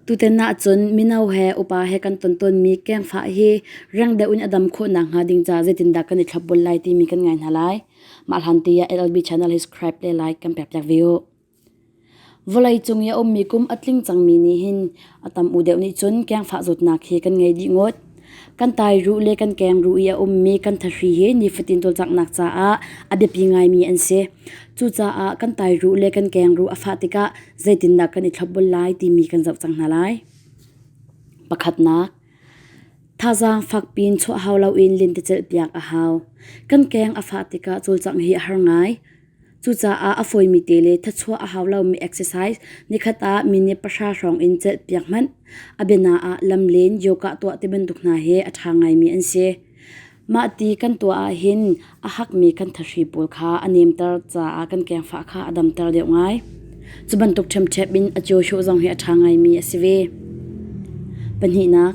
Tutan ahcun mino he upa he kan ton tawnmi kengfah hi reng deuh in a dam khawh nakhnga ding caah zeitindah kan i thlopbul lai timi kan ngai hna lai. Mah hlan te ah LLB channel hi subscribe le like kan pek piak ve u. Vawleicung i a ummi kum a tling cangmi nih hin a tam u deuh nih cun kengfah zawtnak hi kan ngei dih ngawt. Kan tairuh le kan kengruh i a ummi kan thahri hi nifatin cawlcanghnak caah a biapi ngaimi an si. Cucaah kan tairuh le kan kengruh a fah tikah zeitindah kan i thlopbul lai timi kan zoh cang hna lai. Pakhatnak, thazaang fakpi in chuah hau loin lentecelh piak a hau. Kan keng a fah tikah cawlcangh hi a har ngai. Cucaah a fawimi te le thachuah a hau lomi exercise nikhat ah minute pahra hrawng in celhpiak hmanh. A biana ah lamlen, yoga tuah ti bantuk hna hi a ṭha ngaimi an si. Mah ti kan tuah ahhin a hakmi kan thahri pawl kha a nemter caah kan kengfah kha a damter deuh ngai. Cu bantuk ṭhiamṭhiam in a cio zong hi a ṭha ngaimi a si ve. Pahnihnak,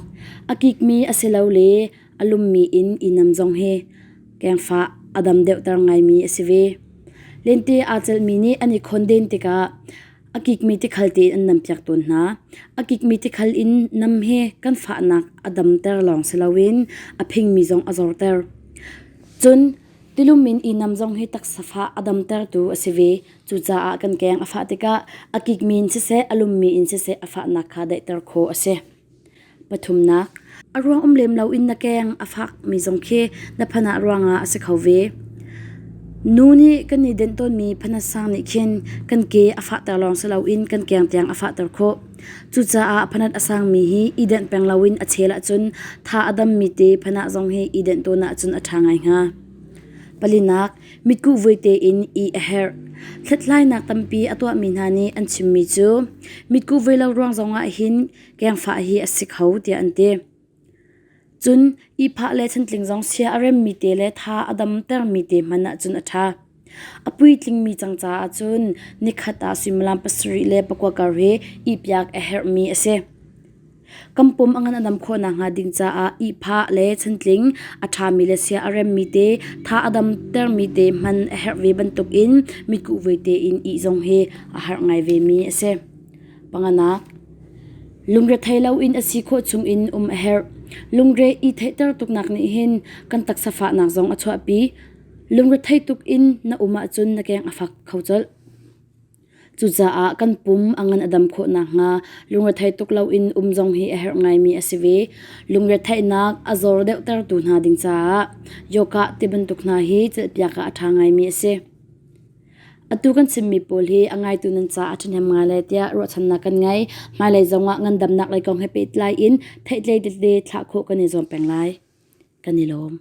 a kikmi asilole a lummi in i nam zong hi kengfah a dam deuhter ngaimi a si ve. Lente aa celhmi nih an i khonden tikah a kikmi tikhal tein an nampiak tawn hna. A kikmi tikhal in nam hi kan fahnak a damter lawng si loin a phingmi zong a zorter. Cun tilum in i nam zong hi taksa fah a damtertu a si ve. Cucaah kan keng a fah tikah a kikmi in siseh, a lummi in siseh a fahnak kha daihter khawh a si. Pathumnak, a ruang um lem loin na keng a fakmi zong khi na phanah ruangah a si kho ve. Nu nih kan i denh tawnmi phanat sang nih khin kan ke a fahter lawng si loin kan keng tiang a fahter khawh. Cucaah phanat a sangmi hi i denh peng loin a chel ahcun tha a dammi te phanah zong hi i denh tawn ahcun a ṭha ngai hnga. Palinak, mitkuh vui tein ih a herh. Hlathlainak tampi a tuahmi hna nih an chimmi cu mitkuh vui lo ruang zongah hin kengfah hi a si kho tiah an ti. Cun ihphah le chantling zong sia a remmi te le tha a damtermi te hmanh ahcun a ṭha. A puitlingmi cang caah cun nikhat ah suimilam pasarih le pakua kar hi ihpiak a herhmi a si. Kan pum a ngan a dam khawh nakhnga ding caah ihphah le chantling a ṭhami le sia a remmi te, tha a damtermi te hman a herh ve bantukin mitkuh voi tein ih zong hi a herh ngai vemi a si. Panganak, Lungrethei loin a si khawh chungin um a herh. Lungre i theihter tuknak nih hin kan taksa fahnak zong a chuahpi. Lungrethei tuk in na um ahcun na keng a fak kho colh. Cucaah kan pum a ngan a dam khawh nakhnga lungrethei tuk loin um zong hi a herh ngaimi a si ve. Lungretheihnak a zor deuhtertu hna ding caah yoga ti bantuk hna hi celhpiak ah a ṭha ngaimi a si. Atu kan chimmi pawl hi a ngaitu nan caah a ṭhahnem ngai lai tiah ruahchannak kan ngei. Hmailei zongah ngandamnak lei kong he pehtlai in theihtlei tete thlah khawh kan i zuam peng lai. Kan i lawm.